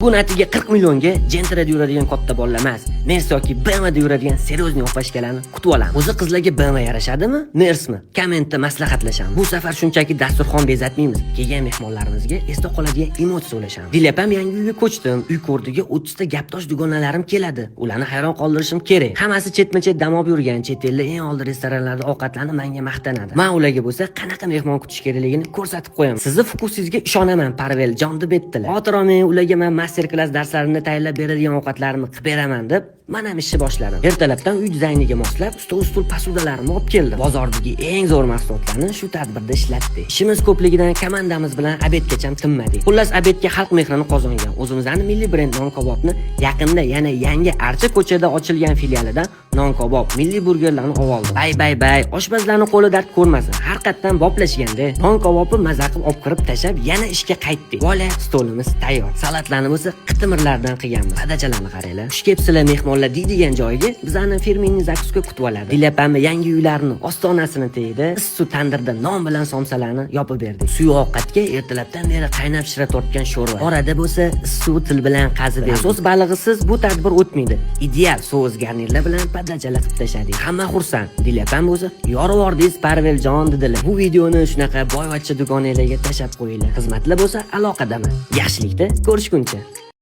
Bu natija 40 millionga Gentrada yuradigan katta bolalar emas, Mercedes yoki BMWda yuradigan серьезный opashkalarni kutib olamiz. O'zi qizlarga BMW yarashadimi, Mersmi? Kommentda maslahatlashamiz. Bu safar shunchaki dasturxon bezatmaymiz. Kelgan mehmonlarimizga esda qoladigan emotsiya ulashamiz. Dilapam yangi uyga ko'chdim. Uy ko'rdiga 30 ta gapdosh dugonalarim keladi. Ularni hayron qoldirishim kerak. Hammasi chetma-chet dam olib yurgan, chet elda eng oldi restoranlarda ovqatlanib menga maqtanadi. Men ularga bo'lsa qanaqa mehmon kutish kerakligini ko'rsatib qo'yaman. Sizni вкус ingizga ishonaman, Parvel jon, deb aytdilar. Xavotir olmang, ularga men master klass darslarimda tayyorlab beradigan ovqatlarimni qilib beraman, deb man ham ishni boshladim. Ertalabdan uy dizayniga moslab stol, stul, посуда larimni olib keldim. Bozordagi eng zo'r mahsulotlarni shu tadbirda ishlatdik. Ishimiz ko'pligidan komandamiz bilan обед gacha tinmadik. Xullas, обед ga xalq mehrini qozongan o'zimizning milliy brend non kabobni yaqinda yana yangi Archa ko'chada ochilgan filialidan non kabob, milliy burgerlarni olib oldim. Bay bay bay, oshpazlarni qo'li dard ko'rmasin. Har qatdan boplashganda non kabobni maza qilib olib kirib tashlab, yana ishga qaytdik. Vola, stolimiz tayyor. Salatlarni bo'lsa qitimirlardan qilganmiz. Подача larni qaranglar. Xush kelibsizlar, mehmonlar, deydigan joyiga bizani фирменный закуска kutib oladi. Dilapamni yangi uylarini ostonasini tagida issiq tandirda non bilan somsalarni yopib berdik. Suyuq ovqatga ertalabdan beri qaynab shira tortgan sho'rva. Orada bo'lsa issiq til bilan qazi berdik. Sos balig'isiz bu tadbir o'tmaydi. Ideal sous garnirlar bilan подача lar qilib tashladik. Hamma xursand. Dilapam bo'lsa, "Yorib yubordingiz, Parveljon", dedilar. Bu videoni shunaqa boyvachcha dugonalarga tashlab qo'yinglar. Xizmatlar bo'lsa aloqadaman. Yaxshilikda ko'rishguncha.